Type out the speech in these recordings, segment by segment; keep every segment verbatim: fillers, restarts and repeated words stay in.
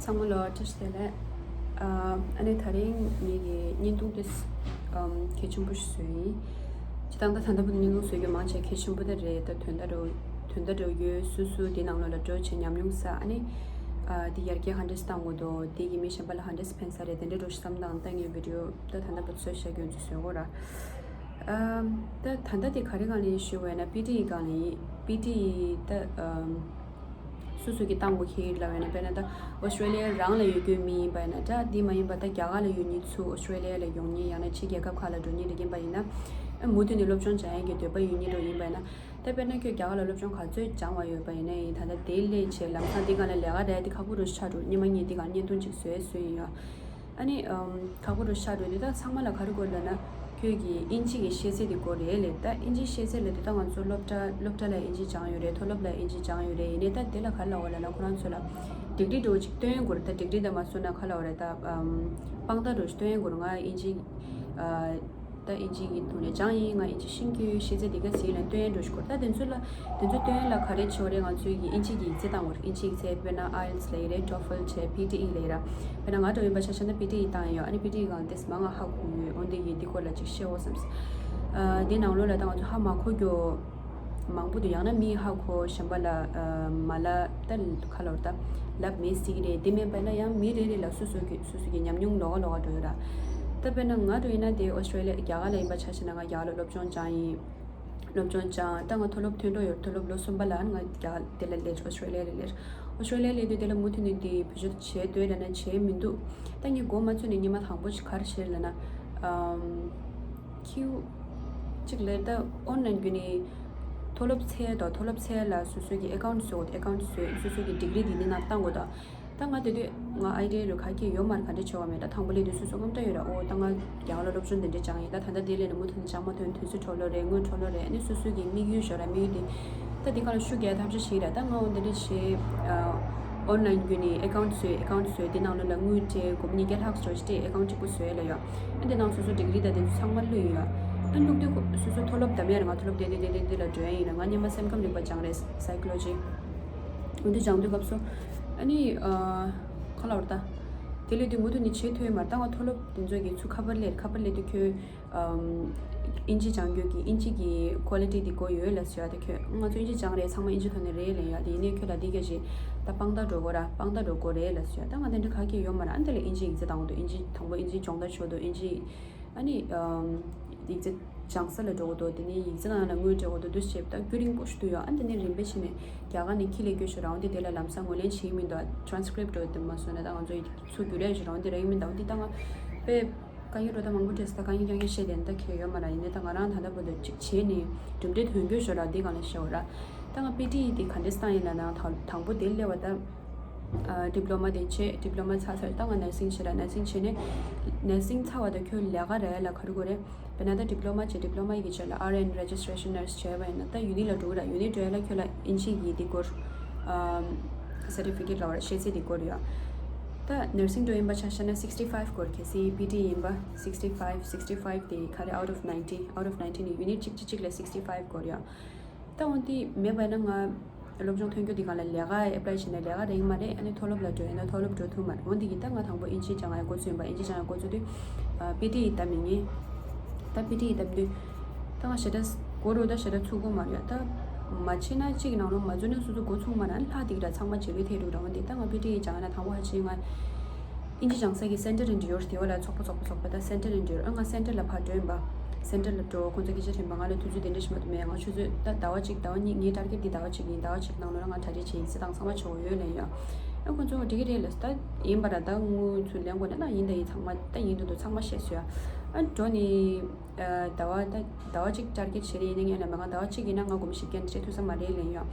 ཚང་མ་ལ་བཀྲ་ཤིས་བདེ་ལེགས། ཨ་ཨ་ནི་དེ་རིང་ངེད་ཀྱི་བརྙན་ཐུང་དེ་ཨམ་གལ་ཆེན་པོ་ཞིག་བཟོས་ཡིན། སྤྱིར་བཏང་ད་ད་ལྟ་བར་དུ་བརྙན་ཐུང་བཟོ་རྒྱུ་མང་ཆེ་གལ་ཆེན་པོ་དེ་རེད། ད་དོན་དག་འགྲོ་དོན་དག་འགྲོ་རྒྱུ་སུ་སུ་དེ་ནང་ལོགས་ལ་འགྲོ་བྱས་ཉམས་མྱོང་བསགས། ཨ་ནི་ཨ་དེ་ཡར་རྒྱས་ག་འདྲས་བཏང་དགོས་འདུག་དེ་གི་མི་གཞན་པ་ལ་ག་འདྲས་ཕན་ས་རེད། དེ་འདྲས་འགྲོ་ཞིག་བསམ་སྟངས་ད་ངས་བི་ཌི་ཡོ་ད་ད་ལྟ་བར་དུ་བཟོས་བཞག་རྒྱུ་ཚོ་བཟོ་དགོས་ར། ཨམ་ད་ད་ལྟ་དེ་ག་རེ་སྒང་ལ་ཡིན་ཞུས་པ་ཡིན་ན། པི་ཊི་ཨི་སྒང་ལ་ཡིན། པི་ཊི་ཨི་ད་ཨམ་སུ་སུ་གི་བཏང་དགོས་ཁེལ་ལབ་ཡོད་ན། དཔེར་ན་ད་ཨོ་སི་ཀྲེ་ལི་ཡ་རང་ལ་ཡོད་རྒྱུ་མི་ཡིན་པ་ཡིན་ན་འདྲ། དེ་མ་ཡིན་པ་ད་རྒྱ་གར་ལ་ཡོད་མཁན་ཚོ་ཨོ་སི་ཀྲེ་ལི་ཡ་ལ་ཡོང་མཁན་ཡང་ན་ཕྱི་རྒྱལ་ཁབ་ཁག་ལ་འགྲོ་མཁན་འདྲ་ཡིན་པ་ཡིན་ན། ཨ་མུ་མཐུད་ནས་སློབ་སྦྱོང་སྦྱང་ཡག་གི་འདོད་པ་ཡོད་མཁན་འདྲ་ཡིན་པ་ཡིན་ན། ད་དཔེར་ན་ཁྱོད་རྒྱ་གར་ལ་སློབ་སྦྱོང་ག་ཚོད་སྦྱང་བ་ཡོད་པ་ཡིན་ན་ཡིན། ད་ལྟ་དེ་སླེབས་བྱས་ལམ་སང་འདི་སྒང་ལ་ལས་ཀ་རག་དེ་ཁག་པོ་རུ་ཆགས་འགྲོ། སྔོན་མ་ངས་འདི་སྒང་བརྙན་ཐུང་ཅིག་བཟོས་བཟོས་ཡིན་ཡ། ཨ་ནི་ཨམ་ཁག་པོ་རུ་ཆགས་འགྲོ་དུས་ད་ཚང་མ་ལ་ག་རེ་དགོས་ལབ་ན། ཁྱོད་ཀྱི་དབྱིན་ཇི་གི་ཤེས་ཚད་དེ་དགོས་རེད་ལབ། ད་དབྱིན་ཇི་ཤེས་ཚད་ལབ་དུས་ད་ང་ཚོ་སློབ་གྲྭ་སློབ་གྲྭ་ལ་དབྱིན་ཇི་སྦྱངས་ཡོད་རེད། མཐོ་སློབ་ལ་དབྱིན་ཇི་སྦྱངས་ཡོད་རེད། ཡིན་ནའི་ད་དེ་ལ་ག་རེ་ལབ་དགོས་ལབ་ན། ཁོ་རང་ཚོ་ལ་ཌིག་རི་འདྲ་བོ་ཅིག་སྟོན་དགོས་རེད། ད་ཌིག་རི་དེ་མ་སོང་ན་ག་རེ་ལབ་དགོས་རེད། ད་ཨམ་དཔང་རྟགས་འདྲ་བོ་ཅིག་སྟོན་དགོས་རེད། ང་དབྱིན་ཇི་ཨ། ད་དབྱིན་ཇི་གི་ཐོག་ནས་སྦྱངས་ཡིན། ང་དབྱིན་ཇི་ཤེས་ཀྱི་ཡོད། ཤེས་ཚད་འདི་ག་ཟིན་ལ་སྟོན་འགྲོ་ཞིག་དགོས། ད་དེ་ཚོ་ལ་དེ་ཚོ་སྟོན་ལ་ག་རེ་བྱེད་དགོས་རེད། ང་ཚོའི་གི་དབྱིན་ཇི་གི་ཡིག་ཚད་བཏང་དགོས་རེད། དབྱིན་ཇི་ཡིག་ཚད་དཔེར་ན་ཨའི་ཨེལ་ཊི་ཨེས་ལབ་ཀྱི་རེད། ཊོ་ཧྥལ་བྱས། པི་ཊི་ཨི་ལབ་ཀྱི་རེད། དཔེར་ན་ང་འདྲ་བོ་ཡིན་པ་ཆ་བཞག་ན་པི་ཊི་ཨི་བཏང་ཡོད། ཨ་ནི་པི་ཊི་ཨི་སྒང་དེ་མང་ང་ཧ་གོ་ཡོད། འོན་ཏེ་གི་འདི་སྐོར་ལ་ཅིག་བཤད་འོ་བསམས། ཨ་དེ་ནང་ལོགས་ལ་ད་ང་ཚོ་ཧ་མ་གོ་རྒྱུ་མང་པོ་འདུག་ཡང་ན་མི་ཧ་གོ་གཞན་པ་ལ་ཨ་མ་ལབ། ད་ག་ལབ་དགོས་རེད། ད་ལབ་མེད་ཟེར་གྱི་རེད། དེ་མིན་པ་ན་ཡང་མི་རེ་རེ་ལ་སོ་སོ་གི་སོ་སོ་གི་ཉམས་མྱོང་ལོགས་ཀ་ལོགས་ཀ་འགྲོ་ཡོད་ར། ད་དཔེར་ན་ང་འདྲ་བོ་ཡིན་ན་དེ་ཨོ་སི་ཀྲེ་ལི་ཡ་རྒྱ་གར་ལ་ཡིན་པ་ཆ་བཞག་ན། ང་རྒྱ་གར་ལ་སློབ་སྦྱོང་སྦྱངས་ཡིན། སློབ་སྦྱོང་སྦྱངས། ད་ང་མཐོ་སློབ་ཐོན་འགྲོ་ཡོད། མཐོ་སློབ་ལོ་གསུམ་པ་ལ་ང་རྒྱ་གར་དེ་ལ་སླེབས། ཨོ་སི་ཀྲེ་ལི་ཡ་ལ་སླེབས། ཨོ་སི་ཀྲེ་ལི་ཡ་སླེབས་དུས་དེ་ལ་མུ་མཐུད་ནས་དེ་བེད་སྤྱོད་བྱེད་འདོད་ལབ་ན་བྱེད་མི་འདུག་ད་ངས་མགོ་མ་ཚོས་ནས་སྔོན་མ་དང་པོ་ཞིག་ག་རེ་བྱས་ལབ་ན། ཨམ་ཁྱེའུ་གཅིག་ལ་ད་ཨོན་ལན་བརྒྱུད་ནས་མཐོ་སློབ་ཚད་དང་མཐོ་སློབ་ཚད་ལ་སོ་སོ་གི་ཨེ་ཀའུན་ཊི་བཟོ་དགོས། ཨེ་ཀའུན་ཊི་བཟོས། སོ་སོ་གི་ཌིག་རི་དེ་འདི་ནང་བཏང་དགོས་ད། ད་ང་དེ་དུས་ང་ཨའི་ཌི་ཡ་རུ་ག་གེ་ཡོད་མ་རེད། ག་འདྲ་བྱེད་དགོས་མེད། ད་དང་པོ་སླེབས་དུས་སོ་སོ་དངངས་སྐྲག་ཡོད་ར། ཨོ་ད་ང་རྒྱ་གར་ལ་སློབ་སྦྱོང་དེ་འདྲ་སྦྱངས་ཡིན། ད་ད་ལྟ་དེ་སླེབས་ནས་མུ་མཐུད་ནས་སྦྱང་མ་ཐུབ་ན་དུས་ཚོད་འཕྲོ་བརླག་རེད། དངུལ་འཕྲོ་བརླག་རེད། ཨ་ནི་སོ་སོ་གི་དམིགས་ཡུལ་ཤོར་ར། དམིགས་ཡུལ་དེ་ད་དེ་ག་ལ་ཤུགས་རྒྱག་ཐབས་ཤེས་བྱེད་ར། ད་ང་འོ་འདི་འདྲ་བྱེད། ཨོན་ལན་བརྒྱུད་ནས་ཨེ་ཀའུན་ཊི་བཟོས། ཨེ་ཀའུན་ཊི་བཟོས། དེ་ནང་ལོགས་ལ་དངུལ་སྤྲད། སྒོར་མོ་ཉིས་བརྒྱ་ལྷག་ཙམ་སྤྲད། ཨེ་ཀའུན་ཊི་གཅིག་པུ་བཟོས་ལབ་ཡོད། ཨ་དེ་ནང་སོ་སོ་ཌིག་རི་དང་དེ་ཚོ་ཚང་མ་བླུགས་ཡིན་ར། ཨ་བླུགས་དུས་སོ་སོ་མཐོ་སློབ་དམ་ཡར་ང་མཐོ་སློབ་དེ་དེ་དེ་དེ་དེ་ལ་འགྲོ་ཡ་ཡིན་ར། ང་སྔོན་མ་སེམས་ཁམས་རིག་པ་སྦྱངས་རེད། སའི་ཀོ་ལོ་ཇི། འོ་འདི་སྦྱང་དུས་སྐབས་སུ་ཨ་ནི་ཨ་ག་ལབ་དགོས་རེད། ད་དེ་སླེབས་དུས་མུ་མཐུད་ནས་བྱེད་ཐུབ་ཡོད་མ་རེད། ད་ང་མཐོ་སློབ་དེ་ཚོ་གི་ཚུར་ཁ་པར་སླེབས། ཁ་པར་སླེབས་དུས་ཁྱོད་ཨམ་དབྱིན་ཇི་སྦྱང་རྒྱུ་གི་དབྱིན་ཇི་གི་ཀོ་ལི་ཊི་དེ་དགོས་ཡོད་ལབ་ཟེར་ཡ། དེ་ཁྱོད་ང་ཚོ་དབྱིན་ཇི་སྦྱངས་རེད། ཚང་མ་དབྱིན་ཇི་ཐོག་ནས་རེད་ལབ་ཡ། དེ་ཡིན་ནའི་ཁྱོད་ལ་འདི་ག་ཞིག་ད་དཔང་རྟགས་འགྲོ་དགོས་ར། དཔང་རྟགས་འགྲོ་དགོས་རེད་ལབ་ཟེར་ཡ། ད་ང་དེ་འདྲ་ག་གེ་ཡོད་མ་རེད། ཨ་ནི་དེ་ལ་དབྱིན་ཇི་ཡིག་ཚད་བཏང་དགོས་འདུག་དབྱིན་ཇི་དང་པོ་དབྱིན་ཇི་སྦྱོང་བརྡར་བྱེད་དགོས་འདུག་དབྱིན་ཇི། ཨ་ནི་ཨམ་ཡིག་ཚད་སྦྱང་ས་ལ་འགྲོ་དགོས་འདུག་དེ་ནས་ཡིག་ཚད་ནང་ལ་དངུལ་སྤྲད་དགོས་འདུག་འདུག་སེ་བྱས་པ་ད་རྒྱུན་རིང་པོ་ཞིག་འདུག་ཡ། ཨ་ནི་དེ་ནས་རིམ་པས་བྱས་ནས་རྒྱ་གར་ནས་ཁྱི་ལ་སྐྱོད་ཤོག་ར། འོན་ཏེ་དེ་ལ་ལམ་སང་ངོས་ལེན་བྱེད་ཀྱི་མི་འདུག་ཊ་རན་སི་ཀི་རིབ་འདྲ་བོ་དེ་མ་བཟོས་ན་ད་ང་ཚོ་ཡིག་ཚུར་བསྒྱུར་ཡ་ཞིག་ར། འོན་ཏེ་རག་གི་མི་འདུག་འོན་ཏེ་ད་ང་དཔེ་དཀའ་ངལ་འགྲོ་ད་མང་པོ་འཕྲད་སོང་། ད་དཀའ་ངལ་རྐྱང་རྐྱང་བཤད་དེ་ད་གལ་ཡོད་མ་རེད། ཡིན་ནའི་ད་ང་རང་ད་ལྟ་བར་དུ་ཅིག་བྱས་ནས་གྲུབ་འབྲས་ཐོན་རྒྱུ་ཞོར་ལ་འདི་སྒང་ལ་བཤད་འོ་ར། ད་ང་པི་ཊི་ཨི་དེ་ག་འདྲས་བཏང་ཡིན་ལབ་ན། ད་དང་པོ་དེ་སླེབས་པ་ད་ཌི་པི་ལོ་མ་དེ་བྱས། ཌི་པི་ལོ་མ་ཚར་ཚར་ད་ང་ནར་སིང་བྱས་ར། ནར་སིང་བྱས་ནས་ནར་སིང་ཚར་བ་ད་ཁྱོད་ལས་ཀ་རག་ཡ་ལ་ག་རེ་དགོས་རེད། དཔེར་ན་ད་ཌི་པི་ལོ་མ་བྱས། ཌི་པི་ལོ་མ་ཡི་གི་རྗེས་ལ་ཨར་ཨེན་རེ་ཇི་སི་ཊི་རེ་ཤན་ནར་སི་བྱས་པ་ཡིན་ན་ད་ཡུ་ནི་ལ་འགྲོ་གི་ར། ཡུ་ནི་འགྲོ་ཡ་ལ་ཁྱོད་ལ་དབྱིན་ཇི་གི་དེ་དགོས། ཨམ་སར་ཊི་ཕི་ཀེཊ་ལབ་པ་ར། ཤེས་ཚད་དེ་དགོས་རེད་ཡ། ད་ནར་སིང་འགྲོ་ཡིན་པ་ཆ་བཞག་ན་སིག་སི་ཊི་ཕའིབ་དགོས་རེད། གལ་སྲིད་པི་ཊི་ཡིན་པ་སིག་སི་ཊི་ཕའིབ། སིག་སི་ཊི་ཕའིབ་དེ་ག་རེ། out of ninety, out of ninety ནི་ཡུ་ནི་གཅིག་གཅིག་གཅིག་ལ་སིག་སི་ཊི་ཕའིབ་དགོས་རེད་ཡ། ད་འོན་ཏེ་མེད་པ་ན་ང་སློབ་སྦྱོང་ཐོན་རྒྱུ་དེ་སྒང་ལ་ལས་ཀ་ཨེ་པི་ལའི་བྱས་ན་ལས་ཀ་རག་གི་མ་རེད། ཨ་ནི་མཐོ་སློབ་ལ་འགྲོ་ཡ་ན་མཐོ་སློབ་འགྲོ་ཐུབ་མ་རེད། འོན་ཏེ་གི་ད་ང་དང་པོ་དབྱིན་ཇི་སྦྱང་ཡ་འགོ་ཚུགས་ཡིན་པ། དབྱིན་ཇི་སྦྱང་ཡ་འགོ་ཚུགས་དུས་པི་ཊི་ཨི་ལྟ་མི་ཉན། ད་པི་ཊི་ཨི་ལྟ་མི་དུས་ད་ང་ཞེ་དྲག་འགོ་རུ་ད་ཞེ་དྲག་ཚུགས་ཀྱི་མ་རེད་ཡ། ད་མ་བྱས་ན་གཅིག་གི་ནང་ལོགས་མ་འཛུལ་ན་སོ་སོ་འགོ་ཚུགས་མ་རེད། ཨ་ནི་ལྷག་དེ་གི་ད་ཚང་མ་བྱེད་ལུགས་ཐད་འགྲོ་ར། འོན་ཏེ་ད་ང་པི་ཊི་ཨི་སྦྱང་ཡ་ན་དང་པོ་ཧ་ཅིང་ང་དབྱིན་ཇི་སྦྱང་ས་གི་སེན་ཊར་ཨིན་ཌི་ཡོར་དེ་བ་ལ་ཚོགས་པ་ཚོགས་པ་ཚོགས་པ་ད་སེན་ཊར་ཨིན་ཌི་ཡོར། ཨ་ང་སེན་ཊར་ལ་ཕར་འགྲོ་ཡིན་པ། སེན་ཊར་ལ་འགྲོ། ཁོང་ཚོ་སྐད་ཆ་དྲན་པ། ང་ལ་དུས་ཚོད་དེ་འདྲ་ཞིག་མ་གཏོགས་མེད། ང་ཆུ་ཚོད་ད་ཟླ་བ་གཅིག་ཟླ་བ་གཉིས་ངའི་ཊར་གེཊ་དེ་ཟླ་བ་གཅིག་ཡིན། ཟླ་བ་གཅིག་ནང་ལོགས་ལ་ང་གྲ་སྒྲིག་བྱས་ཡིག་ཚད་དང་ཚང་མ་བྱེད་དགོས་ཡོད་ལབ་ཡ། ཨ་ཁོང་ཚོ་འགྲིག་གི་རེད་ལབ། ད་ཡིན་པ་ར། ད་དངུལ་ཚུར་ལེན་དགོས་ན་ད་ཡིན་ད་ཡིན། ཚང་མ་ད་ཡིན་འདུག་འདུག་ཚང་མ་བཤད་སོང་ཡ། ཨ་འགྲོ་ནི་ཨ་ཟླ་བ་ད་ཟླ་བ་གཅིག་ཊར་གེཊ་བྱས་རེད། ཡིན་ན་ངས་ལབ་པ་ང་ཟླ་བ་གཅིག་ཡིན་ན་ང་སྒོར་མོ་བཞི་བརྒྱ་འདི་འདྲ་ཐོབ་ས་མ་རེད་ལབ་ཡ། ང་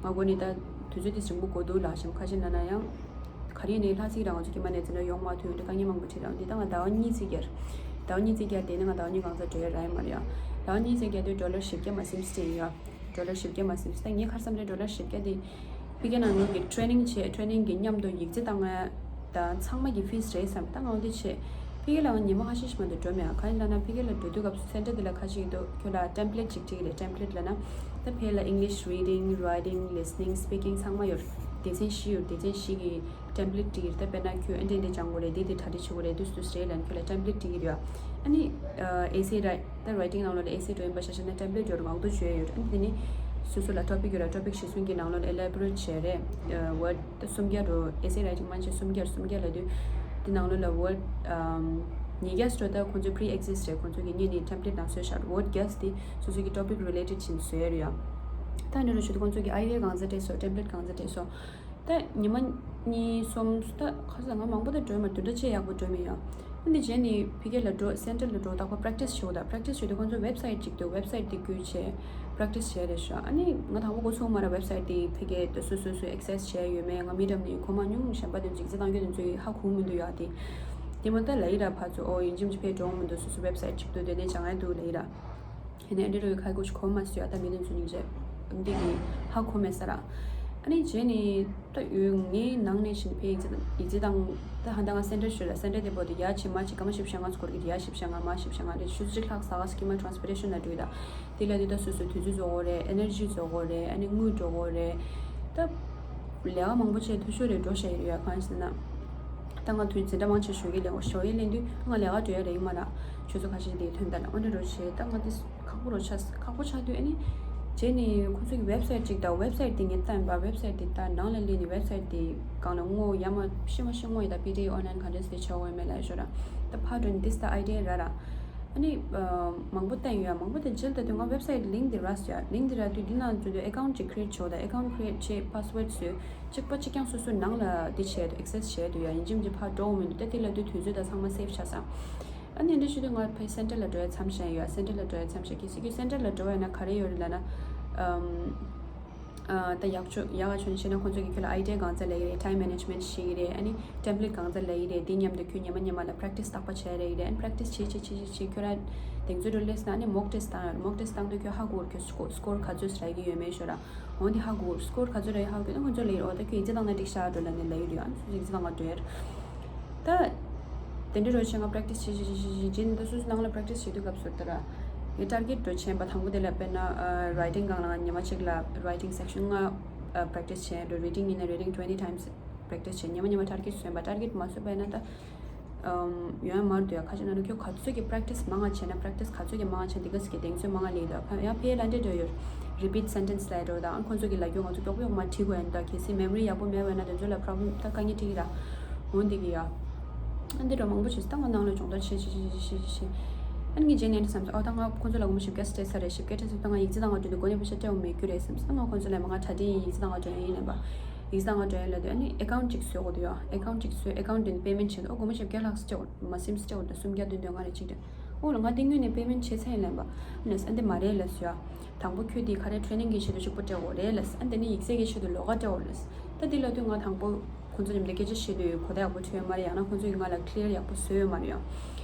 སྒོར་ནི་ད་དུས་ཚོད་དེ་རིང་པོ་འགོར་འདུག་ལབ་བཞིན་ཁ་ཤས་ན་ན་ཡང་། ག་རེ་ནས་ལྷ་སྲས་རང་ཚོ་ཀྱི་མ་ནས་ཚེ་འདྲ་ཡོང་མ་ཐུབ་འདྲ་དཀའ་ངལ་མང་པོ་འཕྲད་རང་འདི་ལྟ་ང་ཟླ་བ་གཉིས་ཙམ་བརྒྱབ། ཟླ་བ་གཉིས་ཙམ་བརྒྱབ་དེ་ནས་ང་ཟླ་བ་གཉིས་གང་ཚ་འགྲོ་ཡ་རག་ཡོད་མ་རེད་ཡ། ཟླ་བ་གཉིས་ཙམ་བརྒྱབ་དུས་ཌོ་ལར་བཞི་བརྒྱ་མ་ཟིན་ཙམ་ཡོད། ཌོ་ལར་བཞི་བརྒྱ་མ་ཟིན་ཙམ་ད་ངས་ཁར་བསམ་རེད་ཌོ་ལར་བཞི་བརྒྱ་དེ་ཕ་གི་ནང་ལོགས་ཀྱི་ཊེ་རེ་ནིང་བྱས། ཊེ་རེ་ནིང་གི་མཉམ་དུ་ཡིག་ཚད་བཏང་ཡ་དང་ཚང་མ་གི་ཕིས་རེད་བསམ། ད་ང་འོ་འདི་བྱས་ཕ་གི་ལ་ང་ཉི་མ་ཁ་ཤས་ཤིག་མ་གཏོགས་འགྲོ་མེད་ཨ། གང་ཡིན་ལབ་ན་ཕ་གི་ལ་འགྲོ་དུས་སྐབས་སུ་སེན་ཊར་དེ་ལ་ཁ་ཤས་ཀྱིས་འདུག་ཁྱོད་ལ་ཊེམ་པི་ལེཊ་ཅིག་སྤྲད་ཀྱི་རེད། ཊེམ་པི་ལེཊ་ལབ་ན་ད་ཕ་གི་ལ་English reading, writing, listening, speaking ཚང་མ་ཡོད་རེད། སྡེ་ཚན་བཞི་ཡོད། སྡེ་ཚན་བཞི་གི་template་བྲིས་ཀྱི་རེད། ད་དཔེར་ན་ཁྱོད་ཨེ་འདྲ་འདྲ་སྦྱང་དགོས་རེད། འདི་འདི་གྲ་སྒྲིག་བྱེད་དགོས་རེད། འདུག་འདུག་རེད་ལབ་ནས་ཁྱོད་ལ་template་བྲིས་ཀྱི་རེད། ཨ་ནི་essay write། ད་writing་ནང་ལོགས་ལ་essay་འགྲོ་ཡིན་པ་ཆ་བཞག་ན་template་ཡོད་རེད། ངག་ཐོག་བརྗོད་ཡོད་རེད། ཨ་ནི་དེ་ནི་སོ་སོ་ལ་topic་ཡོད་རེད། topic་གཞིར་བཟུང་གི་ནང་ལོགས་ལ་elaborate་བྱས་རེད། word་ད་སུམ་བརྒྱ་འགྲོ། essay writing་མན་ཆད་སུམ་བརྒྱ་སུམ་བརྒྱ་ལབ་དུས་དེ་ནང་ལོགས་ལ་word་ཉིས་བརྒྱ་འགྲོ། ད་ཁོང་ཚོའི་pre-exist་རེད། ཁོང་ཚོ་གི་སྔོན་ནས་template་ནང་བཟོས་བཞག word་བརྒྱ་དེ་སོ་སོ་གི་topic related་བྱས་ནས་བཟོས་ཡོད་རེད་ཡ། ད་འདི་འདྲ་བྱེད་དུས་ཁོང་ཚོ་གི་idea་གང་ཚ་སྤྲད་སོང་། template་གང་ཚ་སྤྲད་སོང་། ད་ཉི་མ་གཉིས་གསུམ་ད་ཁ་སང་ང་མང་པོ་ད་འགྲོ་མ། བདུན་ཕྲག་གཅིག་ཡག་པོ་འགྲོ་མི་ཡོང་། ཨ་ནི་རྗེས་ནས་ཕ་གི་ལ་འགྲོ། center་ལ་འགྲོ། རྟག་པར་practice་བྱེད་དགོས། ད་practice་བྱེད་དུས་ཁོང་ཚོ་website་གཅིག་འདུག website་དེ་བརྒྱུད་བྱས་practice་བྱས་རེད་ཤག་ཨ་ནི་ང་དང་པོ་འགོ་ཚུགས་མ་ར་website་དེ་ཕ་གི་དེ་སོ་སོ་སོ་access་བྱས་ཡོད་མེད། ང་མི་འགྲམ་ནས་གོ་མ་མྱོང་། གཞན་པ་དེ་ཚོ་ཡིག་ཚད་བཏང་རྒྱུ་དེ་ཚོ་ཧ་གོ་མི་འདུག་ཡ། དེ་དེ་མ་ད་ལ་ཡི་ར་ཕར་ཚུར་ཨོ་ཡིན་གཅིག་མིན་གཅིག་ཕར་འགྲོ་འོང་མི་འདུག་སོ་སོ་website་གཅིག་འདུག་དེ་ནས་སྦྱང་ཡ་འདུག་ལ་ཡི་ར། ཡིན་ནའི་ཨ་འདྲ་རུ་ཁ་ཁུ་ཞིག་གོ་མ་སོང་ཡ། ད་མི་དེ་ཚོ་སྙིང་རྗེ་འདི་གི་ཧ་གོ་མེད་ས་ར། ཨ་ནི་རྗེས་ནས་ད་ཡོད་ངའི་ནང་ནས་བཞིན་ཕའི་ཡིག་ཚད་ཡིག་ཚད་དང་། ད་ཧ་ད་ང་center་ཞུ་ལ་center་དེ་པོ་དེ་ཡ་ཆེ་མ་ཆེ་ཀ་མ་བཞི་བཅུ་ཞེ་ལྔ་སྐོར་གྱི་ཡ་བཞི་བཅུ་ཞེ་ལྔ་མ་བཞི་བཅུ་ཞེ་ལྔ་རེད། ཆུ་ཚོད་གཅིག་ལྷག་ཟ་ག་ས་ཀྱི་མ་transportation་ལ་འགྲོ་ཡི་ད། དེ་ལ་དུས་ད་སོ་སོའི་དུས་ཚོད་རྫོགས་དགོས་རེད། energy་རྫོགས་དགོས་རེད། ཨ་ནི་དངུལ་འགྲོ་དགོས་རེད། ད་ལས་ཀ་མང་པོ་བྱས་འཐུས་ཤོར་རེ་འགྲོ་བཞག་ཡོད་རེད་ཡ། གང་ཡིན་ཟེར་ན། ད་ང་དུས་འཛིན་གྲྭ་མང་ཆེ་ཞོགས་ཀས་ལེན་གོ་ཞོགས་ཀས་ལེན་དུས་ང་ལས་ཀ་འགྲོ་ཡ་རེད་ཡིན་མ་ར། ཆུ་ཚོད་ཁ་ཤས་དེའི་དོན་དག་ལ་ཨོ་འདྲ་རོ་བྱས། ད་ང་དེ་ཁག་པོ་རོ་ཆགས། ཁག་པོ་ཆགས་དུས་ཨ་ནི་རྗེས་ནས་ཁོ་ཚོ་གི་website་ཅིག་དང་website་དེ་ངས་ལྟ་ཡིན་པ། website་དེ་ད་ནང་ལ་སླེབས་ནས་website་དེ་སྒང་ལ་ངོ་ཡ་མ་ཤེས་མ་ཤེས་ངོ་ཡི་ད་པི་ཏི་ཨོན་ལན་ག་འདྲས་སེ་བྱ་འོས་མེད་ལ་ཞོ་ར། ད་ཕར་འགྲོ་ནས་this་ད་idea་ར་ར། ཨ་ནི་མང་པོ་བསྟན་ཡོད་ཡ། མང་པོ་དེ་རྗེས་ལ་ད་དུས་ང་website་link་དེ་རག་སོང་ཡ། link་དེ་རག་དུས་འདི་ནང་ཚུད་དུས་account་ཅིག་create་བྱོས། ད་account་create་བྱས་password་བཟོས། གཅིག་པ་གཅིག་རྐྱང་སོ་སོའི་ནང་ལ་འདི་བྱས་འདུག access་བྱས་འདུག་ཡ། ཡིན་གཅིག་མིན་གཅིག་ཕར་འགྲོ་འོང་མི་འདུག་ད་དེ་ལ་དུས་དུས་ཚོད་ད་ཚང་མ་save་བྱས་ས། ཨ་ནི་འདི་ཞུ་དུས་ང་ཕའི་center་ལ་འགྲོ་ཡ་མཚམས་བཞག་ཡོད་ཡ། center་ལ་འགྲོ་ཡ་མཚམས་བཞག་གལ་སྲིད་ཁྱོད་center་ལ་འགྲོ་བ་ཡིན་ན་ག་རེ་ཡོད་རེད་ལབ་ན། ཨམ། ཨ། ད་ཡག་ཆོ་ཡག་ག་ཆོ་ནས་བཤད་ན་ཁོང་ཚོ་གིས་ཁྱོད་ལ་idea་གང་ཚ་ལབ་ཀྱི་རེད། time management་བྱེད་ཀྱི་རེད། ཨ་ནི་template་གང་ཚ་ལབ་ཀྱི་རེད། དེ་མཉམ་དུ་ཁྱོད་ཉི་མ་ཉི་མ་ལ་practice་རྟག་པ་བྱས་རེད་ཀྱི་རེད། ཨ་ནི་practice་བྱེད་བྱེད་བྱེད་བྱེད་བྱེད་ཁྱོད་ར་གདེང་ཚོད་འགྲོ་སླེབས་ན་ཨ་ནི་mock test་བཏང་ཡོད། mock test་བཏང་དུས་ཁྱོད་ཧ་གོ་ཁྱོད་score་score་ག་ཚོད་རག་གི་ཡོད་མེད་ཤོད་ར། འོན་ཏེ་ཧ་གོ་score་ག་ཚོད་རག་ཡོད་ཧ་གོ་ཨ་ཁོང་ཚོ་ལབ་ཀྱི་རེད། འོ་ད་ཁྱོད་ཡིག་ཚད་བཏང་ན་འགྲིག་ཤག་འགྲོ་ལབ་ནས་ལབ་ཀྱི་རེད། ཨ་ནི་ཁྱོད་ཡིག་ཚད་བཏང་ག་འགྲོ་ཡ་རེད། ད། དེ་འདྲ་རོ་བྱས་ང་practice་བྱེད་བྱེད་བྱེད་བྱེད་བྱེད་ད་སོ་སོ་ནང་ལ་practice་བྱེད་དུས་སྐབས་སུ་ལྟར་ངས་target་འགྲོ་བྱས་པ་དང་པོ་དེ་ལ་དཔེར་ན་writing་སྒང་ལ་ང་ཉི་མ་གཅིག་ལ་writing section་ལྔ་practice་བྱས་འགྲོ། reading་ཡིན་ན་reading twenty times་practice་བྱས། ཉི་མ་ཉི་མ་target་བཟོས་པ། target་མ་བཟོས་པ་ཡིན་ན་ད་ཡོང་ཡ་མ་རེད་འདུག་ཡ། ཁ་ཅིག་ན་ཁྱོད་ག་ཚོད་ཀྱི་practice་མང་ང་བྱས་ན་practice་ག་ཚོད་ཀྱི་མང་ང་བྱས་ན་དེ་ག་ཚོད་ཀྱི་གདེང་ཚོད་མང་ང་སླེབས་འདུག་ཡ། ཡང་ཕལ་ལ་འདྲེ་འགྲོ་ཡོད། repeat sentence་ལབ་འགྲོ་དང་ཁོང་ཚོ་གི་ལབ་རྒྱུ་ང་ཚོ་མགྱོགས་པོ་མ་བྲིས་དགོས་ཡ་འདུག་གལ་སྲིད་memory་ཡག་པོ་མེད་པ་ཡིན་ན་དེ་ཚོ་ལ་problem་ད་དཀའ་ངལ་འཕྲད་ཀྱི་ར། འོན་ཏེ་གི་ཡ། ཨ་འདི་འདྲ་མང་པོ་བྱས་ད་ང་ནང་ལ་སྦྱོང་བརྡར་བྱེད་བྱེད་བྱེད་བྱེད་བྱེད། ཨ་ནི་ངས་རྗེས་ནས་འདི་བསམ་སོང་། ཨ་ད་ང་ཁོང་ཚོ་ལ་སྒོར་མོ་བཞི་བརྒྱ་སྤྲད་ཚར་རེད། བཞི་བརྒྱ་སྤྲད་ཚར་ད་ང་ཡིག་ཚད་བཏང་ག་འགྲོ་དུས་གོ་ནས་པོ་ཤ་སྤྲད་འོང་མེད་རྒྱུ་རེད་བསམ་སོང་། ད་ང་ཁོང་ཚོ་ལ་མ་ང་གྲ་སྒྲིག་ཡིན། ཡིག་ཚད་བཏང་ག་འགྲོ་ཡ་ཡིན་ལབ་པ། ཡིག་ཚད་བཏང་ག་འགྲོ་ཡ་ཡིན་ལབ་དུས་ཨ་ནི་account་གཅིག་བཟོ་དགོས་འདུག་ཡ། account་གཅིག་བཟོས། account་དེ་ནི་payment་བྱེད་འདུག་ཨོ་སྒོར་མོ་བཞི་བརྒྱ་ལྷག་ཙམ་སྤྲད་འོང་མ་སེམས་སྤྲད་འོང་ད་སུམ་བརྒྱ་བདུན་བདུན་ལྔ་རེ་གཅིག་རེད། ཨོ་ལ་ང་དེ་དངོས་གནས་payment་བྱེད་ཚར་ཡིན་ལབ་པ། ཨ་ནི་ཨ་འདི་མ་རེད་ལབ་སོང་ཡ། དང་པོ་ཁྱོད་དེ་ག་རེ་training་གི་ཆེད་དུ་གཅིག་པོ་སྤྲད་དགོས་རེད་ལབ། ཨ་འདི་ནི་ཡིག་ཚད་ཀྱི་ཆེད་དུ་ལོགས་ཀ་སྤྲད་འོང་ལབ། ད་འདི་ལབ་དུས་ང་དང་པོ་ཁོང་ཚོ་མཉམ་དུ་སྐད་ཆ་བཤད་དུས་གོ་བརྡ་ཡག་པོ་ཐོས་ཡོད་མ་རེད། ཡང་ན་ཁོང་ཚོ་གིས་ང་ལ་clear་ཡག་པོ་བཟོས་ཡོད་མ་རེད་ཡང་།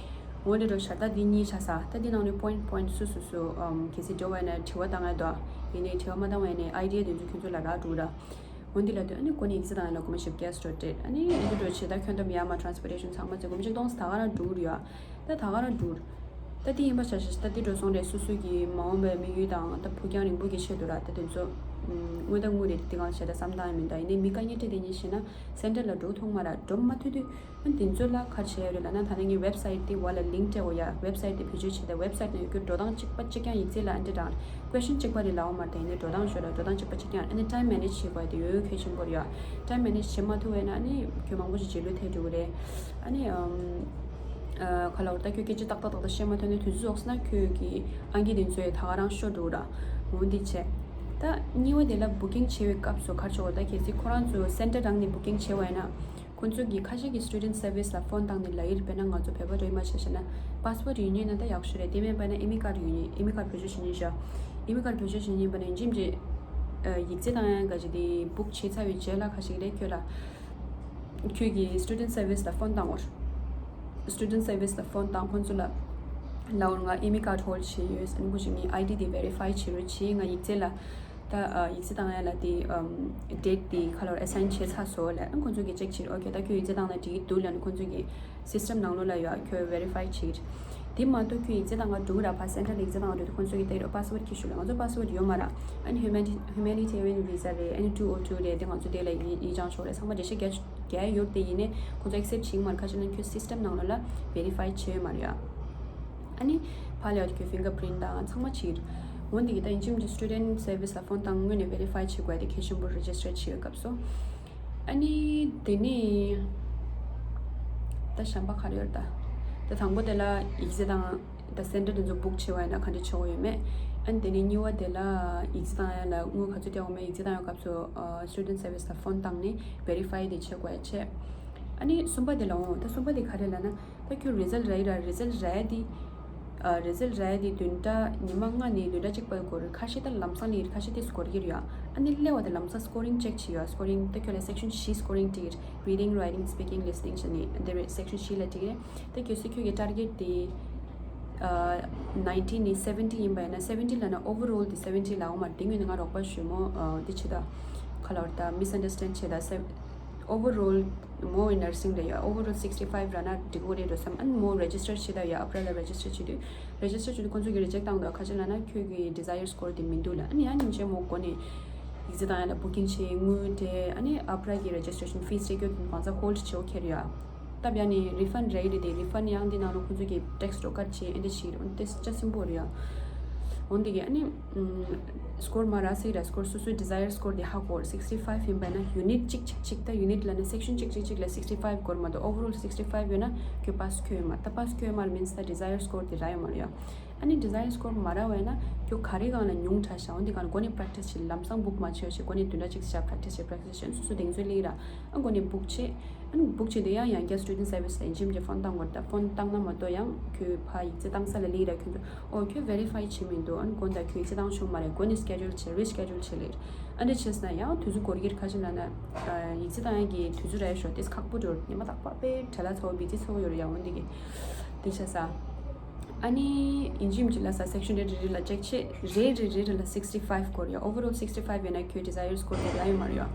འོ་འདི་འགྲོ་ཤར་ད་འདི་གཉིས་ཆགས་ས། ད་འདི་ནང་ནས་point point་སུ་སུ་སུ་ཨམ་གལ་སྲིད་འགྲོ་བ་ཡིན་ན་དྲི་བ་བཏང་ཡ་འདུག་ཡིན་ནའི་དྲི་བ་མ་བཏང་བ་ཡིན་ནའི་idea་དེ་ཚོ་ཁྱོད་ཚོ་ལ་རག་འགྲོ་ར། འོ་འདི་ལབ་དུས་ཨ་ནི་ཁོ་ནི་ཡིག་ཚད་བཏང་ཡ་ལ་སྒོར་མོ་བཞི་བརྒྱ་སྤྲད། ཨ་ནི་འདི་འགྲོ་བྱེད་ད་ཁྱོན་བསྡོམས་ཡར་མར་transportation་ཚང་མ་བྱས་སྒོར་མོ་ཆིག་སྟོང་ད་ག་རང་འགྲོ་གི་རེད་ཡ། ད་ད་ག་རང་འགྲོ། ད་འདི་ཡིན་པ་བྱས་བྱས་ད་འདི་འགྲོ་སོང་རེད། སོ་སོ་གི་མ་འོངས་པའི་དམིགས་ཡུལ་དང་ད་ཕུགས་རྒྱང་རིང་པོ་གི་ཆེད་དུ་ར། ད་དེ་ཚོ་དངུལ་ད་དངུལ་རེད། འདི་གང་བྱས་ད་བསམ་སྟངས་ཡང་མིན། ད་ཡིན་ནའི་མི་དཀའ་ངལ་འཕྲད་དེ་ཉིན་ཤེས་ན་center་ལ་འགྲོ་ཐུབ་མ་ར། འགྲོ་མ་ཐུབ་དུས་ཨ་འདི་ཚོ་ལ་ག་རེ་བྱས་ཡོད་རེད་ལབ་ན། ད་ནི་ངའི་website་དེ་བ་ལ་link་སྤྲད་དགོས་ཡ། website་དེ་བེད་སྤྱོད་བྱས་ཏེ་website་ནང་ཡོད་རྒྱུ་འགྲོ་སྟངས་གཅིག་པ་གཅིག་རྐྱང་ཡིག་ཚད་ལ་ཨ་འདི་དང་question་གཅིག་པ་རེད་ལབ་ཡོད་མ་རེད། ད་ཡིན་ནའི་འགྲོ་སྟངས་ཤོད་ར། འགྲོ་སྟངས་གཅིག་པ་གཅིག་རྐྱང་། ཨ་ནི་time manage་བྱེད་དགོས་ཡ་དེ་ཡོད་གལ་ཆེན་པོ་རེད་ཡ། time manage་བྱེད་མ་ཐུབ་པ་ཡིན་ན་ཨ་ནི་ཁྱོད་མང་པོ་ཞིག་རྗེས་ལུས་ཐེབས་འགྲོ་གི་རེད། ཨ་ནི་ཨམ། ཨ་ག་ལབ་དགོས་རེད། ད་ཁྱོད་སྐད་ཆ་ཏག་ཏག་ཏག་ཏག་བཤད་མ་ཐུབ་ན་དུས་ཚོད་རྫོགས་སོང་ན་ཁྱོད་ཀྱི་ཨང་ཀི་དེ་ཚོ་ཡང་ད་ག་རང་ཤོར་འགྲོ་གི་ར། འོ་འདི་བྱས། ད་གཉིས་པ་དེ་ལ་booking་བྱེད་པའི་སྐབས་སུ་ག་རེ་བྱེད་དགོས་རེད། ད་གལ་སྲིད་ཁོ་རང་ཚོ་center་རང་ནས་booking་བྱས་པ་ཡིན་ན། ཁོ་ཚོ་གིས་ཁ་ཤས་ཀྱིས་student service་ལ་ཕོན་བཏང་ནས་ལབ་ཡོད་རེད། དཔེར་ན་ང་ཚོ་བོད་པ་འདྲ་ཡིན་པ་བྱས་བྱས་ན་passport་ཡོད་མཁན་ཡིན་ན་ད་ཡག་ཤོས་རེད། དེ་མིན་པ་ན་Emicard་ཡོད་མཁན། Emicard་བེད་སྤྱོད་བྱེད་མཁན་ཤག Emicard་བེད་སྤྱོད་བྱེད་མཁན་ཡིན་པ་ན་ཡིན་གཅིག་མིན་གཅིག་ཡིག་ཚད་བཏང་ཡ་ག་ཅིག་དེ་book་བྱས་ཚར་བའི་རྗེས་ལ་ག་ཞིག་ལས་ཁྱོད་ལ། ཁྱོད་ཀྱིས་student service་ལ་ཕོན་བཏང་བར། student service་ལ་ཕོན་བཏང་ཁོང་ཚོ་ལ་ལབ་དགོས་རེད། ང་Emicard་hold་བྱས་ཡོད། ཨ་ནི་ཁོ་ཞིག་ངའི་ཨའི་ཌི་དེ་verify་བྱེད་རོགས་བྱེད། ང་ཡིག་ཚད་ལ་ད་ཡིག་ཚད་བཏང་ཡ་ལ་དེ་date་དེ་ག་ལབ་རེད། assign་བྱས་ཚར་སོང་ལབ། ཨ་ནི་ཁོང་ཚོ་གིས་check་བྱེད་རོགས། okay་ད་ཁྱོད་ཡིག་ཚད་བཏང་ན་འགྲིག་གི་འདུག་ལབ་ནས་ཁོང་ཚོ་གི་system་ནང་ལོགས་ལ་ཡོད་ཁྱོད་verify་བྱེད། དེ་མ་གཏོགས་ཁྱོད་ཡིག་ཚད་བཏང་ག་འགྲོ་གི་ར། ཕ་སེན་ཊར་ལ་ཡིག་ཚད་བཏང་ག་འགྲོ་དུས་ཁོང་ཚོ་གི་དེ་རུ་པ་སི་ཝར་ཌི་ཁྱེར་ཤོག་ལབ། ང་ཚོ་པ་སི་ཝར་ཌི་ཡོད་མ་ར། ཨ་ནི་ཧུ་མེ་ནི་ཧུ་མེ་ནི་ཊེ་རི་ཡན་བི་ཟ་རེད། ཨ་ནི་ཊུ་ཨོ་ཊུ་རེད། དེ་ང་ཚོ་དེ་ལ་ཡིག་ཡིག་སྦྱང་ཆོག་རེད། ཚང་མ་འགྲེལ་བཤད་རྒྱག་རྒྱག་ཡོད་དེ། ཡིན་ནའི་ཁོང་ཚོ་ཨེག་སེབ་བྱེད་ཀྱི་མ་རེད། ཁ་ཤས་ནང་ཁྱོད་སི་སི་ཊེམ་ནང་ལོགས་ལ་བེ་རི་ཕའི་བྱས་ཡོད་མ་རེད་ཡ། ཨ་ནི་ཕར་ལ་ཡོད་ཁྱོད་ཕིང་གར་པི་རིན་ཊི་དང་ཚང་མ་བྱེད་ཀྱི་རེད། འོན་ཏེ་གི་ད་ཡིན་གཅིག་མིན་གཅིག་སི་ཊུ་ཌེན་ཊི་སར་བི་སི་ལ་ཕོན་བཏང་སྔོན་ནས་བེ་རི་ཕའི་བྱེད་དགོས་དེ་གལ་ཆེན་པོ། རེ་ཇི་སི་ཊར་བྱེད་ཡོད་སྐབས་སུ། ཨ་ནི་དེ་ནས་ད་གཞན་པ་ག་རེ་ཡོད་རེད། ད་ད་དང་པོ་དེ་ལ་ཡིག་ཚད་དང་ད་སེན་ཊར་དེ་ཚོ་བུག་བྱེད་པ་ཡིན་ན་ག་འདྲ་བྱེད་དགོས་ཡོད་མེད། ཨ་ནི་དེ་ནས་གཉིས་པ་དེ་ལ་ཡིག་ཚད་བཏང་ཡ་ལ་དངུལ་ག་ཚོད་སྤྲད་དགོས་མེད། ཡིག་ཚད་བཏང་ཡོད་སྐབས་སུ་སི་ཊུ་ཌེན་ཊི་སར་བི་སི་ལ་ཕོན་བཏང་ནས་བེ་རི་ཕའི་དེ་བྱེད་དགོས་ཡ་བྱས། ཨ་ནི་གསུམ་པ་དེ་ལ་འོང་། ད་གསུམ་པ་དེ་ག་རེ་ལབ་ན། ད་ཁྱོད་རི་ཛལ་རག་ཡིན་ར། རི་ཛལ་རག་ཡ་དེ། ཨ། རི་ཛལ་རག་ཡ་དེ་བདུན་ཕྲག་ཉི་མ་ལྔ་ནས་བདུན་ཕྲག་གཅིག་བར་འགོར་རེད། ཁ་ཤས་ད་ལམ་སང་སླེབས་ཡོད་རེད། ཁ་ཤས་དེ་འགོར་གྱི་རེད་ཡ། ཨ་ནི་སླེབས་པ་དེ་ལམ་སང་སི་ཀོ་རིང་ཅེག་བྱེད་ཡ། སི་ཀོ་རིང་ད་ཁྱོད་ལ་སེག་ཤན་བཞི་སི་ཀོ་རིང་སྒྲིག་གི་རེད། རི་ཌིང་རའི་ཊིང་སི་པི་ཀིང་ལི་སི་ནིང་བྱས་ནས་དེ་རེད། སེག་ཤན་བཞི་ལ་སྒྲིག་གི་རེད། ད་གལ་སྲིད་ཁྱོད་ཀྱི་ཊར་གེཊ་དེ་ཨ་ནའིན་ཊི་ནས་སེ་ཝེན་ཊི་ཡིན་པ་ཡིན་ན། སེ་ཝེན་ཊི་ལབ་ན་ཨོ་ཝར་ཨོལ་དེ་སེ་ཝེན་ཊི་ལབ་ཡོད་མ་རེད། དེ་སྔོན་ནས་ང་རོགས་པ་ཞུས་མོ། ཨ། དེ་བྱེད་ད་ག་ལབ་རེད། ད་མི་སི་ཨན་ཌར་སི་ཊེན་ཌི་བྱེད་ད་སེ། ཨོ་ཝར་ཨོལ་མོ་ནར་སིང་རེད་ཡ། ཨོ་ཝར་ཨོལ་སིག་སི་ཊི་ཕའིབ་རག་ན་འགྲིག་གི་རེད་འགྲོ་བསམ། ཨ་ནི་མོ་རེ་ཇི་སི་ཊར་བྱེད་ད་ཡ། ཨ་པ་རེལ་ལ་རེ་ཇི་སི་ཊར་བྱེད་དུས། རེ་ཇི་སི་ཊར་བྱེད་དུས་ཁོང་ཚོ་གིས་རི་ཇེག་བཏང་འདུག་ག་རེ་ལབ་ན་ཁྱོད་ཀྱི་ཌི་ཛ་ཡར་སི་ཀོར་དེ་མི་འདུག་ལབ། ཨ་ནི་ཡང་ཉིན་ཤས་མོ་འགོ་ནས་ཡིག་ཚད་བཏང་ཡ་ལ་བུ་ཀིང་བྱེད། དངུལ་སྤྲད། ཨ་ནི་ཨ་པ་རེལ་གྱི་རེ་ཇི་སི་ཊེ་ཤན་ཕིས་སྤྲད་རྒྱུ་དེ་གང་ཚ་ཧོལ་ཌི་བྱེད་དགོས་ཁེལ་ཡ། སྟབས་ཡག་ནས་རི་ཕན་ཌི་རག་གི་རེད་དེ། རི་ཕན་ཌི་ཡང་འདི་ནང་ལ་ཁོང་ཚོ་གིས་ཊེག་སི་འགྲོ་ཀ་བྱེད། ཨེ་འདྲ་བྱེད་ཀྱི་རེད། འོན་ཏེ་ལྕགས་སྲིན་པོ་རེད་ཡ། འོན་ཏེ་གི་ཨ་ནི་ཨམ། སི་ཀོར་མ་རག་སྲིད་ར། སི་ཀོར་སོ་སོའི་ཌི་ཛ་ཡར་སི་ཀོར་དེ་ཧ་གོ། སིག་སི་ཊི་ཕའིབ་ཡིན་པ་ན་ཡུ་ནིཊ་གཅིག་གཅིག་གཅིག་ད་ཡུ་ནིཊ་ལབ་ན་སེག་ཤན་གཅིག་གཅིག་གཅིག་ལ་སིག་སི་ཊི་ཕའིབ་སི་ཀོར་མ་གཏོགས། ཨོ་ཝར་ཨོལ་སིག་སི་ཊི་ཕའིབ་ཡོད་ན་ཁྱོད་པཱ་སི་ཁྱོད་ཡོད་མ་རེད། ད་པཱ་སི་ཁྱོད་ཡོད་མ་རེད་མིན་སི་ད་ཌི་ཛ་ཡར་སི་ཀོར་དེ་རག་ཡོད་མ་རེད་ཡ། ཨ་ནི་ཌི་ཛ་ཡར་སི་ཀོར་མ་རག་པ་ཡིན་ན་ཁྱོད་ག་རེ་སྒང་ལ་ཉུང་དྲགས་ཤག་འོན་ཏེ་གང་ལ་འགོ་ནས་པ་རེག་ཊི་སི་བྱེད། ལམ་སང་བུག་མ་བྱེད་བྱེད། འགོ་ནས་བདུན་ཕྲག་གཅིག་བྱ་པ་རེག་ཊི་སི་བྱེད། པ་རེག་ཊི་སི་བྱེད། སོ་སོ་གདེང་ཚོད་སླེབས་ར། ཨ་འགོ་ནས་བུག་བྱེད། ཨ་ནི་བུག་བྱེད་དུས་ཡང་ཡང་བསྐྱར་སི་ཊུ་ཌེན་ཊི་སར་བི་སི་ལ་ཡིན་གཅིག་མིན་གཅིག་ཕོན་བཏང་དགོས་རེད། ད་ཕོན་བཏང་ན་མ་གཏོགས་ཡང་ཁྱོད་ཕར་ཡིག་ཚད་བཏང་ས་ལ་སླེབས་ར། ཁྱོད་ཚོ་ཨོ་ཁྱོད་བེ་རི་ཕའི་བྱེད་མི་འདུག་ཨ་ནི་དགོངས་དག་ཁྱོད་ཡིག་ཚད་བཏང་ཆོག་མ་རེད། འགོ་ནས་སི་ཀེ་ཇུལ་བྱེད། རི་སི་ཀེ་ཇུལ་བྱེད་ལེ། ཨ་འདྲ་བྱས་ན་ཡང་དུས་ཚོད་འགོར་གྱི་རེད། ཁ་ཤས་ལབ་ན་ཡིག་ཚད་བཏང་ཡག་གི་དུས་ཚོད་རག་ཡ་ཞོར་དེ་ཁག་པོ་འགྲོ། ཉི་མ་རྟག་པར་དཔེ་བྲེལ་བ་ཚ་བོ་བི་ཛི་ཚ་བོ་ཡོད་རེད་ཡ། འོན་ཏེ་གི་དེ་བྱས་ས། ཨ་ནི་ཡིན་གཅིག་མིན་གཅིག་ལབ་ས་སེག་ཤན་རེ་རེ་རེ་ལ་ཅེག་བྱེད། རེ་རེ་རེ་རེ་ལ་སིག་སི་ཊི་ཕའིབ་སི་ཀོར་ཡ། ཨོ་ཝར་ཨོལ་སིག་སི་ཊི་ཕའིབ་ཡོད་ན་ཁྱོད་ཌི་ཛ་ཡར་སི་ཀོར་དེ་རག་ཡོད་མ་རེད་ཡ།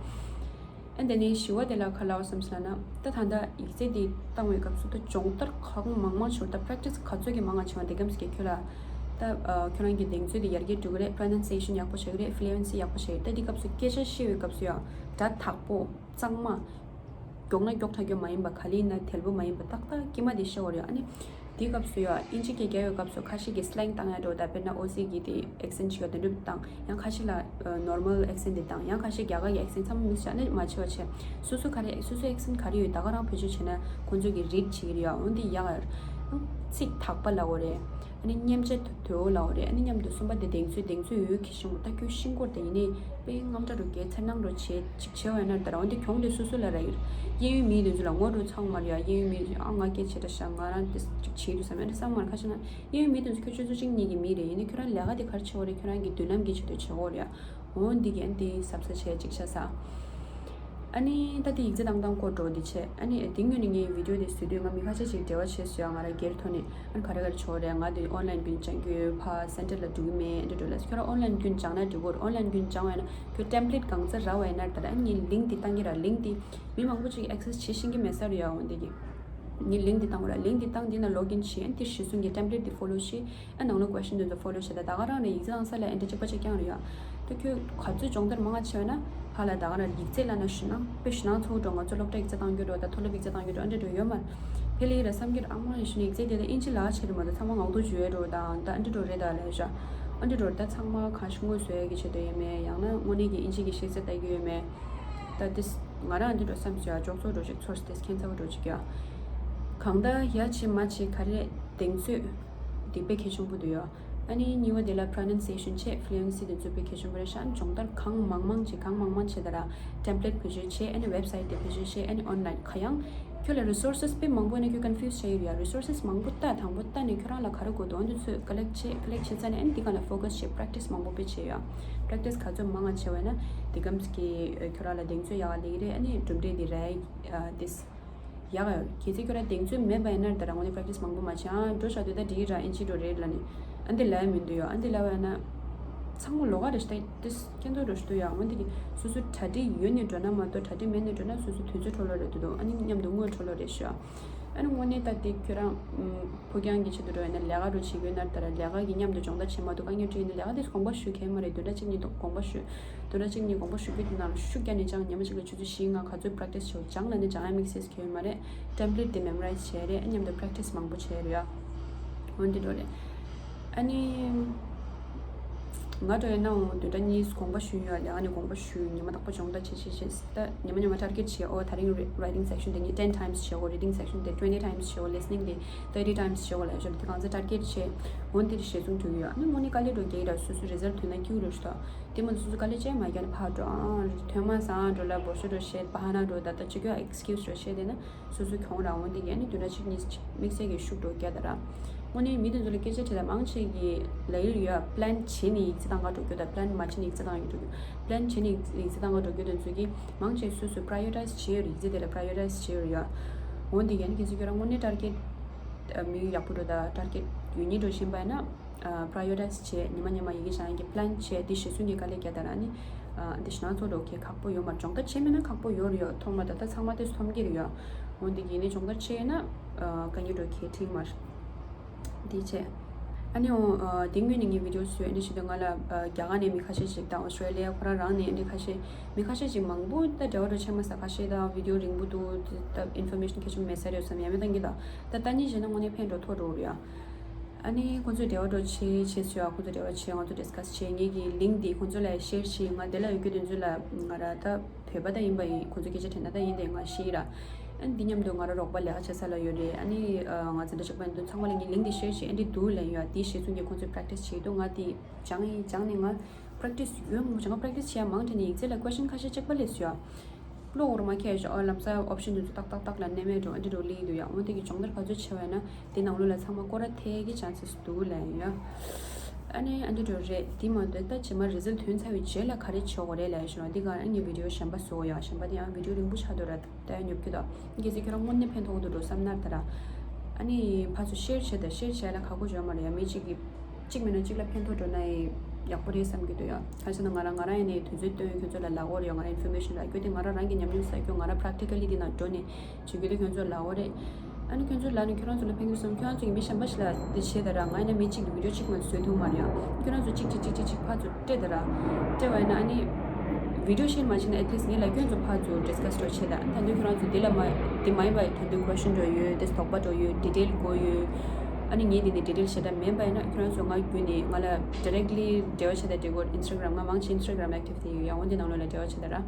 ཨ་དེ་ནས་བཞི་བ་དེ་ལ་ག་ལབ་བསམ་སོང་ལབ་ན། ད་ད་ལྟ་ཡིག་ཚད་དེ་བཏང་བའི་སྐབས་སུ་ད་སྦྱོང་བརྡར་གང་མང་མང་བྱོས། ད་པ་རེག་ཊི་སི་ག་ཚོད་ཀྱིས་མང་ང་བྱེད་པ་དེ་གམ་ཟེར་གྱི་ཁྱོད་ལ། ད་ཨ་ཁྱོད་རང་གི་གདེང་ཚོད་དེ་ཡར་རྒྱས་འགྲོ་གི་རེད། པྲོ་ནན་སི་ཨེ་ཤན་ཡག་པོ་བྱེད་ཀྱི་རེད། ཕུ་ལུ་ཨེན་སི་ཡག་པོ་བྱེད་ཀྱི་རེད། ད་འདི་སྐབས་སུ་སྐད་ཆ་བཤད་པའི་སྐབས་སུ་ཡང་སྒྲ་དག་པོ། གཙང་མ། མགྱོགས་ན་མགྱོགས་དྲགས་ཀྱི་མ་ཡིན་པ། ག་ལེ་ཡིན་ན་དལ་པོ་མ་ཡིན་པ། ཏག་ཏག་དཀྱིལ་མ་དེ་བཤད་དགོས་རེད་ཡ། ཨ་ནི་དེའི་སྐབས་སུ་ཡ་ཨིན་ཇི་སྐད་རྒྱག་ཡོད་སྐབས་སུ་ཁ་ཤས་ཀྱིས་སི་ལེང་བཏང་ཡ་འགྲོ། ད་དཔེར་ན་ཨོ་སི་གི་དེ་ཨེག་སེན་ཊི་བྱེད་ཡ་དེ་འདྲ་བཏང་། ཡང་ཁ་ཤས་ལ་ནོར་མལ་ཨེག་སེན་ཊི་དེ་བཏང་། ཡང་ཁ་ཤས་རྒྱ་གར་གྱི་ཨེག་སེན་ཊི་ཚང་མ་མིག་སི་བྱས་ནས་མ་བྱེད་པ་བྱས། སོ་སོ་ག་རེ་སོ་སོའི་ཨེག་སེན་ཊི་ག་རེ་ཡོད་ད་ག་རང་བེད་སྤྱོད་བྱས་ན་ཁོང་ཚོ་གིས་རིཌ་བྱེད་ཀྱི་རེད་ཡ། འོན་ཏེ་ཡག་ཡ། ཚིག་དག་པ་ལབ་དགོས་རེད། ཨ་ནི་མཉེན་ཆས་དོད་པོ་ལབ་དགོས་རེད། ཨ་ནི་མཉམ་དུ་གསུམ་པ་དེ་གདེང་ཚོད། གདེང་ཚོད་ཡོད་གི་ཤིང་པོ་ད་ཁྱོད་ཤིང་སྐོར་དེ་ཡིན་ནའི་དཔེ་རྔམ་དྲགས་འགྲོ་གི། འཚེར་སྣང་འགྲོ་བྱེད་ཅིག་བྱེད་པ་ཡིན་ན་ད་རང་དེ་གྱོང་དེ་སོ་སོ་ལ་རག་གི་རེད། གཡས་གཡོན་མི་དེ་ཚོ་ལ་ངོ་འགྲོ་ཚང་མ་རེད་ཡ། གཡས་གཡོན་མི་ཨ་ང་སྐད་ཆེ་དྲགས་ཤག་ང་རང་དེ་ཅིག་བྱེད་དུས་བསམ་ཡ་དེ་བསམ་མ་རེད། ཁ་ཤས་ན་གཡས་གཡོན་མི་དེ་ཚོ་ཁྱོད་ཆུ་ཚོད་གཅིག་གཉིས་ཀྱི་མི་རེད། ཡིན་ནའི་ཁྱོད་རང་ལས་ཀ་དེ་ག་རེ་བྱེད་དགོས་རེད། ཁྱོད་རང་གི་མདུན་ལམ་གྱི་ཆེད་དུ་བྱེད་དགོས་རེད་ཡ། འོ་འདི་གན་དེ་གཟབ་གཟབ་བྱས་ཅིག་ཤ་ཟ། ཨ་ནི་ད་དེ་ཡིག་ཚད་བཏང་སྟངས་སྐོར་འགྲོ་འདི་བྱས། ཨ་ནི་དེ་སྔོན་ནས་ངས་བི་ཌི་ཡོ་དེ་བཟོས་དུས་ང་མི་ཁ་ཤས་ཤིག་འབྲེལ་བ་བྱས་སོང་ཡ། ང་རང་སྒེར་ཐོག་ནས་ཨ་ནི་ག་རེ་ག་རེ་བྱེད་དགོས་རེད། ང་དེ་ཨོན་ལན་ཀུན་སྦྱང་གི་ཡོད། ཕ་སེན་ཊར་ལ་འགྲོ་གི་མེད་འདྲ་འགྲོ་ལབ། ཁྱོད་རང་ཨོན་ལན་ཀུན་སྦྱང་ན་འགྲིག་གོ། ཨོན་ལན་ཀུན་སྦྱང་བས་ན་ཁྱོད་ཊེམ་པི་ལེཊ་གང་ཚ་རག་པ་ཡིན་ན་ད་ར་ཨ་ནི་ངས་ལིང་ཀི་འདི་བཏང་གི་ར། ལིང་ཀི་འདི་མི་མང་པོ་ཅིག་ཨེག་སེ་སི་བྱེད་ཤེས་ཀྱི་མེད་ས་རེད་ཡ། འོ་འདི་གི་ངས་ལིང་ཀི་འདི་བཏང་གོ་ར། ལིང་ཀི་འདི་བཏང་འདི་ན་ལོག་ཨིན་བྱེད། ཨ་ནི་དེ་གཞི་བཟུང་གི་ཊེམ་པི་ལེཊ་འདི་ཕོ་ལོ་བྱེད། ཨ་ནང་ལ་ཀོ་ཤན་དེ་ཚོ་ཕོ་ལོ་བྱེད། ད་ད་ག་རང་རེད། ཡིག་ཚད་བཏང་ས་ལ་ཨེ་འདྲ་གཅིག་པ་གཅིག་རྐྱང་རེད་ཡ། ད་ཁྱོད་ག་ཚོད་སྦྱོང་བརྡར་མང་ང་བྱས་པ་ན་ཕར་ལ་ད་ག་རང་ཡིག་ཚད་ལབ་ན་ཞེད་སྣང་དཔེ་ཞེད་སྣང་ཚ་བོ་འགྲོ། ང་ཚོ་སློབ་གྲྭ་ཡིག་ཚད་བཏང་རྒྱུ་འགྲོ། ད་མཐོ་སློབ་ཡིག་ཚད་བཏང་རྒྱུ་འགྲོ། ཨ་འདྲ་འགྲོ་ཡོད་མ་རེད། ཕལ་ལེ་ར་བསམ་རྒྱུར་ཨ་མ་ཡིན་ཞུ་ནས་ཡིག་ཚད་དེ་ད་ཨིན་ཇི་ལ་ཆེ་རེད་མ་གཏོགས་ཚང་མ་ངག་ཐོག་བརྗོད་ཡས་འགྲོ་དང་ད་ཨ་འདྲ་འགྲོ་རེད། ད་ལས་ཤ་ཨ་འདྲ་འགྲོ་རེད། ད་ཚང་མ་གང་ཞིག་དངོས་བཟོ་ཡས་ཀྱི་ཆེད་དུ་ཡོད་མེད། ཡང་ན་དངོས་གནས་ཀྱི་ཨིན་ཇི་གི་ཤེས་ཚད་ལྟ་གི་ཡོད་མེད། ད་དེ་ང་རང་ཨ་འདྲ་འགྲོ་བསམ་ཞུ་ཡ་ཅོག་ཙོ་འགྲོ་ཞིག་ཚོར་སྟེ་ཁྱད་མཚར་བོ་འགྲོ་ཅིག་ཡ། གང་ལྟར་ཡ་བྱེད་མ་བྱེད་ག་རེ་གདེང་ཚོད་འདི་དཔེ་གལ་ཆེན་པོ་འདུག་ཡ། ཨ་ནི་གཉིས་པ་དེ་ལ་པྲོ་ནན་སི་ཨེ་ཤན་བྱས། ཕུ་ལུ་ཨེན་སི་དེ་ཚོ་དཔེ་གལ་ཆེན་པོ་རེད་ཤག་སྦྱོང་བརྡར་གང་མང་མང་བྱེད། གང་མང་མང་བྱེད་ད་ར་ཊེམ་པི་ལེཊ་བེད་སྤྱོད་བྱས། ཨ་ནི་ཝེབ་སའིཊ་དེ་བེད་སྤྱོད་བྱས། ཨ་ནི་ཨོན་ལན་ག་ཡང་ཁྱོད་ལ་རི་སོར་སེས་དཔེ་མང་པོ་ཡོད་ན་ཁྱོད་ཀོན་ཕིའུ་སི་བྱས་ཡོད་ཡ། རི་སོར་སེས་མང་པོ་ལྟ། དང་པོ་ལྟ་ནས་ཁྱོད་རང་ལ་ག་རེ་དགོས་འདུག་འོ་འདི་ཚོ་ཀོ་ལེག་བྱས། ཀོ་ལེག་བྱས་ཚར་ནས་ཨ་ནི་འདི་ག་ལ་ཕོ་ཀ་སི་བྱས། པྲེག་ཊི་སི་མང་པོ་དཔེ་བྱས་ཡོད་ཡ། པྲེག་ཊི་སི་ག་ཚོད་མང་ང་བྱས་པ་ཡིན་ན་དེ་གམ་གི་ཁྱོད་རང་ལ་གདེང་ཚོད་ཡག་ག་སླེབས་ཀྱི་རེད། ཨ་ནི་གྲུབ་འབྲས་དེ་རག་ཡ་དེ། ཡག་ཡོད། གལ་སྲིད་ཁྱོད་རང་གདེང་ཚོད་མེད་པ་ཡིན་ན་ད་རང་ངོས་ནས་པྲེག་ཊི་སི་མང་པོ་མ་བྱེད། ཨ་འགྲོ་བཞག་དུས་ད་འགྲིག་ར། ཨིན་ཇི་འགྲོ་རེད་ལབ་ནས་ཨ་འདི་ལབ་ཡ་མི་འདུག་ཡོ། ཨ་འདི་ལབ་པ་ཡིན་ན་ ཚང་མ་ལོགས་ཀ་རེད་ཤག་ད་དེ་སྐྱེ་འཚོ་འགྲོ་ཤི་འདུག་ཡ། འོན་ཏེ་གི་སོ་སོ་གྲ་སྒྲིག་ཡོད་ནས་འགྲོ་ན་མ་གཏོགས་གྲ་སྒྲིག་མེད་ནས་འགྲོ་ན་སོ་སོ་དུས་ཚོད་འཕྲོ་བརླག་རེད་འདུག་ཨ་ནི་མཉམ་དུ་དངུལ་འཕྲོ་བརླག་རེད་ཤག་ཨ་ནི་དངོས་གནས་ད་དེ་ཁྱོད་རང་ཕོ་རྐྱང་གི་ཆེད་དུ་འགྲོ་ཡ་ན་ལས་ཀ་རུ་བྱེད་དགོས་ན་ད་ར་ལས་ཀ་གི་མཉམ་དུ་སྦྱོང་བརྡར་བྱེད་མ་ཐུབ་དཀའ་ངལ་འཕྲད་ཡིན་ན་ལས་ཀ་དེ་དགོངས་པ་ཞུ་གལ་མ་རེད། བདུན་ཕྲག་གཅིག་གཉིས་དགོངས་པ་ཞུ། བདུན་ཕྲག་གཅིག་གཉིས་དགོངས་པ་ཞུ་རྒྱུ་དེ་ནང་ལ་ཤུགས་རྒྱག་ནས་ཅང་ཉི་མ་གཅིག་ལ་ཆུ་ཚོད་བཞི་ལྔ་ག་ཚོད་པ་རེག་ཊི་སི་བྱེད་སྦྱང་ལ་ནི་སྦྱང་ཡ་དམིགས་བསལ་གལ་ཡོད་མ་རེད། ཊེམ་པ་ལེཊ་དེ་མེ་མོ་རའི་ཛི་བྱས་རེད། མཉམ་དུ་པ་རེག་ཊི་སི་མང་པོ་བྱས་རེད་ཡ། འོན་ཏེ་འགྲོ་རེད། ཨ་ནི། ང་འདྲ་ཡིན་ནའང་བདུན་ཕྲག་གཉིས་དགོངས་པ་ཞུས་ཡོད་ལ་ཨ་ནི་དགོངས་པ་ཞུས་ཉི་མ་རྟག་པར་སྦྱོང་བརྡར་བྱེད་བྱེད་བྱེད་ད་ཉི་མ་ཉི་མ་ཊར་གེཊ་བྱེད། ཨོ་ད་རིང་རི་ཊིང་སེག་ཤན་དེ་ངས་ཊེན་ཊའེམ་སི་བྱེད་དགོས། རི་ཊིང་སེག་ཤན་དེ་ཊུ་ཝེན་ཊི་ཊའེམ་སི་བྱེད་དགོས། ལི་སི་ནིང་དེ་ཐར་ཊི་ཊའེམ་སི་བྱེད་དགོས་ལབ་ཡོད་ཤག་དེ་གང་ཚེ་ཊར་གེཊ་བྱེད། འོན་ཏེ་རེ་ཞེ་ཚུང་ཐུག་ཡོད། ཨ་ནི་དངོས་གནས་དཀའ་ལས་འགྲོ་རྒྱུ་ར་སོ་སོ་རི་ཛལ་ཊི་ཐོན་ན་སྐྱིད་རེད་ཤག་དེ་མ་སོ་སོ་དཀའ་ལས་ཅན་མ་རྒྱག་ན་ཕར་འགྲོ་ཨ་ཐོན་མ་སང་འགྲོ་ལ་འབོར་ཤོ་འགྲོ་བཤད་པ་ཧ་ན་འགྲོ་ད་ལྟ་ཅི་གྱོ་ཨེག་སི་ཀིའུ་སི་འགྲོ་བཤད་དེ་ན། སོ་སོའི་གྱོང་རང་འོན་ཏེ་ཡ་ནི་བདུན་ཕྲག་གཅིག་གཉིས་དམིགས་བསལ་གྱི་ཤུགས་འགྲོ་རྒྱག་ད་ར། དངོས་གནས་མི་དེ་ཚོ་ལ་སྐད་ཆ་དྲིས་ད་མང་ཆེ་གི་ལ་ཡུལ་ཡོད་པ་ལན་བྱེད་ནས་ཡིག་ཚད་བཏང་ག་འགྲོ་རྒྱུ་དང་པ་ལན་མ་བྱེད་ནས་ཡིག་ཚད་བཏང་ག་འགྲོ་རྒྱུ། པ་ལན་བྱེད་ནས་ཡིག་ཚད་བཏང་ག་འགྲོ་རྒྱུ་དེ་ཚོ་གི་མང་ཆེ་སོ་སོས་པ་རའི་ཡོ་རི་ཊའེ་ཛི་བྱེད་ཡོད་རེད། ཡིག་ཚད་དེ་ལ་པ་རའི་ཡོ་རི་ཊའེ་ཛི་བྱེད་ཡོད་རེད་ཡ། འོན་ཏེ་ཡ་ནི་གལ་སྲིད་ཁྱོད་རང་དངོས་གནས་ཊར་གེཊ་དམིགས་ཡུལ་ཡག་པོ་འགྲོ་ད་ཊར་གེཊ་ཡོད་ཉེན་འགྲོ་བཞིན་པ་ཡིན་ན། པ་རའི་ཡོ་རི་ཊའེ་ཛི་བྱས་ཉི་མ་ཉི་མ་ཡི་གེ་སྦྱང་ཡག་གི་པ་ལན་བྱས་དེ་གཞིར་བཟུང་གི་དཀའ་ལས་རྒྱག་ད་ར་ནི། འདི་ཞེ་ན་ཚོགས་འགྲོ་གི་ཁག་པོ་ཡོད་མ་རེད། སྦྱོང་བརྡར་བྱས་མེད་ན་ཁག་པོ་ཡོད་རེད་ཡ། ཐོག་མ་ད་ལྟ་ཚང་མ་དེ་ཚོ་མཐོང་གི་རེད་ཡ། འོན་ཏེ་ཡིན་ནའི་སྦྱོང་བརྡར་བྱས་ན་དཀའ་ངལ་འགྲོ་གི་ཁྲིད་མ་རེད། འདི་བྱས། ཨ་ནི་འོ་དེ་སྔོན་ནས་ངས་བི་ཌི་ཡོ་བཟོས་འདི་བྱེད་དུས་ང་ལ་རྒྱ་གར་ནས་མི་ཁ་ཤས་ཤིག་དང་ཨོ་སི་ཊྲེ་ལི་ཡ་ཁོ་རང་རང་ནས་འདི་ཁ་ཤས་མི་ཁ་ཤས་ཤིག་མང་པོ་ད་འབྲེལ་བ་འགྲོ་བྱས་མ་ས་ཁ་ཤས་དང་བི་ཌི་ཡོ་རིང་པོ་འདུག་ད་ཨིན་ཕོར་མེ་ཤན་གལ་ཆེན་པོ་མེད་ས་རེད་བསམ་ཡ་མེད་དང་གི་ད་ད་ལྟ་ཉིད་བྱས་ན་དངོས་གནས་ཕན་འགྲོ་ཐོགས་འགྲོ་གི་རེད་ཡ། ཨ་ནི་ཁོང་ཚོས་འབྲེལ་བ་འགྲོ་བྱེད་བྱེད་ཟེར་ཡ། ཁོང་ཚོས་འབྲེལ་བ་བྱེད། ང་ཚོ་ཌི་སི་ཀ་སི་བྱེད། ངེད་ཀྱི་ལིང་ཀི་འདི་ཁོང་ཚོ་ལ་ཤེར་བྱེད། ང་དེ་ལ་ཡོད་རྒྱུ་དེ་ཚོ་ལ་ང་རང་ད་བོད་པ་ད་ཡིན་པ་ཡིན། ཁོང་ཚོ་སྐད་ཆ་དྲིས་ན་ད་ཡིན་དེ་ང་ཤེས་ར། ཨ་ནི་འདི་མཉམ་དུ་ང་རང་རོགས་པ་ལས་ཀ་བྱེད་ས་ལ་ཡོད་རེད། ཨ་ནི་ང་འཛིན་གྲྭ་གཅིག་པ་ཡིན་དུས་ཚང་མ་ལ་ངའི་ལིང་ཀི་འདི་ཤེར་བྱེད། ཨ་འདི་འདུག་ལབ་ཡོད། དེའི་གཞིར་བཟུང་གི་ཁོང་ཚོས་པ་རེག་ཊི་སི་བྱེད་འདུག་ང་དེ་སྦྱངས་ཡིན། སྦྱངས་ནས་ང་པ་རེག་ཊི་སི་ཡོད་མ་སྦྱངས། པ་རེག་ཊི་སི་བྱེད་ཡ་མང་དྲགས་ནས་ཡིག་ཚད་ལ་ཀོ་ཤན་ཁ་ཤས་གཅིག་པ་སླེབས་སོང་ཡ། བློ་འོར་མ་ཁྱེར་ཞོག་ཨ་ལམ་སང་ཨོབ་ཤན་དེ་ཚོ་ཏག་ཏག་ཏག་ལ་གནས་མེད་འགྲོ། ཨ་འདི་འགྲོ་ལི་འདུག་ཡ། འོན་ཏེ་གི་སྦྱོང་བརྡར་ག་ཚོད་བྱས་པ་ཡིན་ན་དེ་ནང་ལོགས་ལ་ཚང་མ་སྐོར་ར་ཐེག་གི་ཆན་སེ་སི་འདུག་ལབ་ཡ། ཨ་ནི་ཨ་འདི་འགྲོ་རེད། དེ་མ་གཏོགས་ད་རྗེས་མ་རི་ཛལ་ཊི་ཐོན་ཚར་བའི་རྗེས་ལ་ག་རེ་བྱེད་དགོས་རེད་ལབ་ཡ་ཞོག་འདི་ག་ཨ་ངའི་བི་ཌི་ཡོ་གཞན་པ་བཟོ་ཡ། གཞན་པ་དེ་ཡང་བི་ཌི་ཡོ་རིང་པོ་ཆགས་འདུག་ར། ད་ཡང་ཉོབ་ཀྱི་ད། གལ་སྲིད་ཁྱོད་རང་དངོས་གནས་ཕན་ཐོགས་འདུག་འགྲོ་བསམ་ན་ད་ར། ཨ་ནི་ཕར་ཚུར་ཤེར་བྱས་ད་ཤེར་བྱས་ལ་ཁག་པོ་བྱུང་མ་རེད་ཡ། མི་གཅིག་གིས་གཅིག་མིན་ན་གཅིག་ལ་ཕན་ཐོགས་འགྲོ་ན་ཡག་པོ་རེད་བསམ་གྱི་འདུག་ཡ། ག་རེ་ཟེར་ན་ང་རང་ང་རང་ཡིན་ནའི་དུས་ཚོད་བཏོན་ཁྱོད་ཚོ་ལ་ལབ་དགོས་རེད་ཡ། ང་རང་ཨིན་ཕོར་མེ་ཤན་རག་རྒྱུ་དེ་ང་རང་རང་གི་ཉམས་མྱོང་བསགས་རྒྱུ། ང་རང་པ་རེག་ཊི་ཀ་ལི་དེ་ནང་འགྲོ་ནས་བྱེད་རྒྱུ་དེ་ཁྱོད་ཚོ་ལ་ལབ་དགོས་རེད། ཨ་ནི་ཁྱོད་ཚོ་ལབ་ནས་ཁྱོད་རང་ཚོ་ལ་ཕན་གྱི་སོང་། ཁྱོད་རང་ཚོ་གི་མི་གཞན་པ་ཞིག་ལ་དེ་བྱེད་ད་ར། ང་ཡིན་ན་མི་གཅིག་གི་བི་ཌི་ཡོ་གཅིག་མ་བཟོས་ཐུབ་མ་རེད་ཡ། ཁྱོད་རང་ཚོ་གཅིག་གཅིག་གཅིག་གཅིག་གཅིག་ཕར་ཚུར་སྤྲད་ད་ར། སྤྲད་པ་ཡིན་ན་ཨ་ནི་བི་ཌི་ཡོ་ཤེར་མ་བྱས་ན་ཨེཊ་ལིསཊ་ངས་ལབ་ཁྱོད་ཚོ་ཕར་ཚུར་ཌི་སི་ཀ་སི་འགྲོ་བྱེད་ད། ད་དུང་ཁྱོད་རང་ཚོ་དེ་ལ་མ་དེ་མ་ཡིན་པ་ད་དུང་ཀོ་ཤན་འགྲོ་ཡོད། དེ་དོགས་པ་འགྲོ་ཡོད། ཌི་ཊེལ་དགོས་ཡོད། ཨ་ནི་ངས་དེ་ནས་ཌི་ཊེལ་བཤད་ད་མེད་པ་ཡིན་ན་ཁྱོད་རང་ཚོ་ང་བརྒྱུད་ནས་ང་ལ་ཌི་རེག་ལི་འབྲེལ་བ་བྱེད་ད་འགྲིག་གོ། ཨིན་སི་ཊ་གྷ་རམ་ང་མང་ཆེ་ཨིན་སི་ཊ་གྷ་རམ་ཨེག་ཊིབ་དེ་ཡོད་ཡ། འོན་ཏེ་ནང་ལོགས་ལ་འབྲེལ་བ་བྱེད་ད་ར།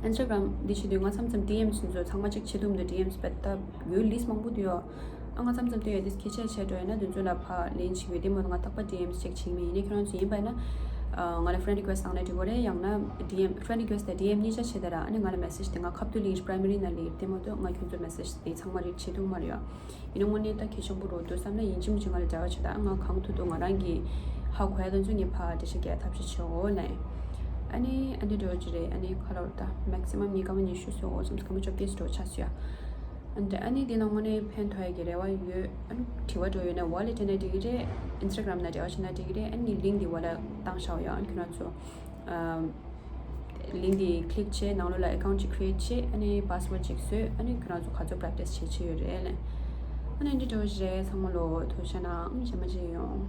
ཨིན་སི་ཊ་གྷ་རམ་འདི་བྱེད་དུས་ང་མཚམས་མཚམས་ཌི་ཨེམ་ཚོ་ཚང་མ་གཅིག་བྱེད་ཐུབ་མི་འདུག་ཌི་ཨེམ་བེད་ད་ཡོད། ལིསཊ་མང་པོ་འདུག་ཡ། ཨ་ང་མཚམས་མཚམས་སྟོན་ཡ་དེ་སྐད་ཆ་བཤད་འགྲོ་ཡ་ན་དེ་ཚོ་ལ་ཕར་ལན་བྱེད་དགོས། དེ་མ་གཏོགས་ང་རྟག་པར་ཌི་ཨེམ་ཅེག་བྱེད་ཀྱི་མེད། ཡིན་ནའི་ཁྱོད་རང་ཚོ་ཡིན་པ་ཡིན་ན་ང་ལ་ཕ་རེན་ཌི་རི་ཀུ་ཨེ་སི་བཏང་ན་འགྲིག་གོ་རེད། ཡང་ན་ཌི་ཨེམ་ཕ་རེན་ཌི་རི་ཀུ་ཨེ་སི་དང་ཌི་ཨེམ་གཉིས་ཆ་བྱེད་ད་ར། ཨ་ནི་ང་ལ་མེ་སེ་ཇི་དེ་ང་ཁ་ཐུག་ལ་ཡིན་པ་རའི་མ་རི་ནང་ལ་ཡིན། དེ་མ་གཏོགས་ང་ཁྱོད་ཚོ་མེ་སེ་ཇི་དེ་ཚང་མ་རིག་བྱེད་ཐུབ་མ་རེད་ཡ། ཡིན་ན་དངོས་གནས་ད་གལ་ཆེན་པོ་རེད་འདུག་བསམ་ན་ཡིན་གཅིག་མིན་གཅིག་ང་ལ་འབྲེལ་བ་བྱེད་ད། ང་གང་ཐུབ་ཐུབ་ང་རང་གིས་ཧ་གོ་ཡ་དེ་ཚོ་ངས་ཕར་འགྲེལ་བཤད་རྒྱག་ཐབས་ཤེས་བྱེད་འོ་ལན། ཨ་ནི་ཨ་འདི་འགྲོ་གི་རེད། ཨ་ནི་ཁ་ལོར་ད་མེག་སི་མམ་ངས་སྐར་མ་ཉི་ཤུ་བཟོས་འོ་བསམ། སྐར་མ་བཅོ་བརྒྱད་འགྲོ་ཆགས་སོང་ཡ། ཨ་འདི་ཨ་ནི་འདི་ནང་དངོས་གནས་ཕན་ཐོགས་ཡ་གི་རེ་བ་ཡོད། ཨ་ནི་དྲི་བ་འགྲོ་ཡོད་ན་ཝ་ལ་སྤྲད་ན་འགྲིག་གི་རེད། ཨིན་སི་ཊ་གྷ་རམ་ནང་འབྲེལ་བ་བྱེད་ན་འགྲིག་གི་རེད། ཨ་ནི་ལིང་ཀི་འདི་ཝ་ལ་བཏང་བཞག་ཡ། ཨ་ནི་ཁྱོད་རང་ཚོ་ཨམ། ལིང་ཀི་འདི་ཀི་ལིག་བྱས་ནང་ལོགས་ལ་ཨེ་ཀའུན་ཊི་ཅིག་ཁི་རི་ཨེ་ཊི་བྱས། ཨ་ནི་པ་སི་ཝར་ཌི་ཅིག་བཟོས། ཨ་ནི་ཁྱོད་རང་ཚོ་ག་ཚོད་པ་རེག་ཊི་སི་བྱེད་ཆེད་ཡོད་རེད་ལན། ཨ་ནི་འདི་འདྲ་བོ་ཞིག་རེད། ཚང་མ་ལོ་ཐུགས་རྗེ་གནང་། ཨམ་རྗེས་མ་ཅིག་ཡོང་།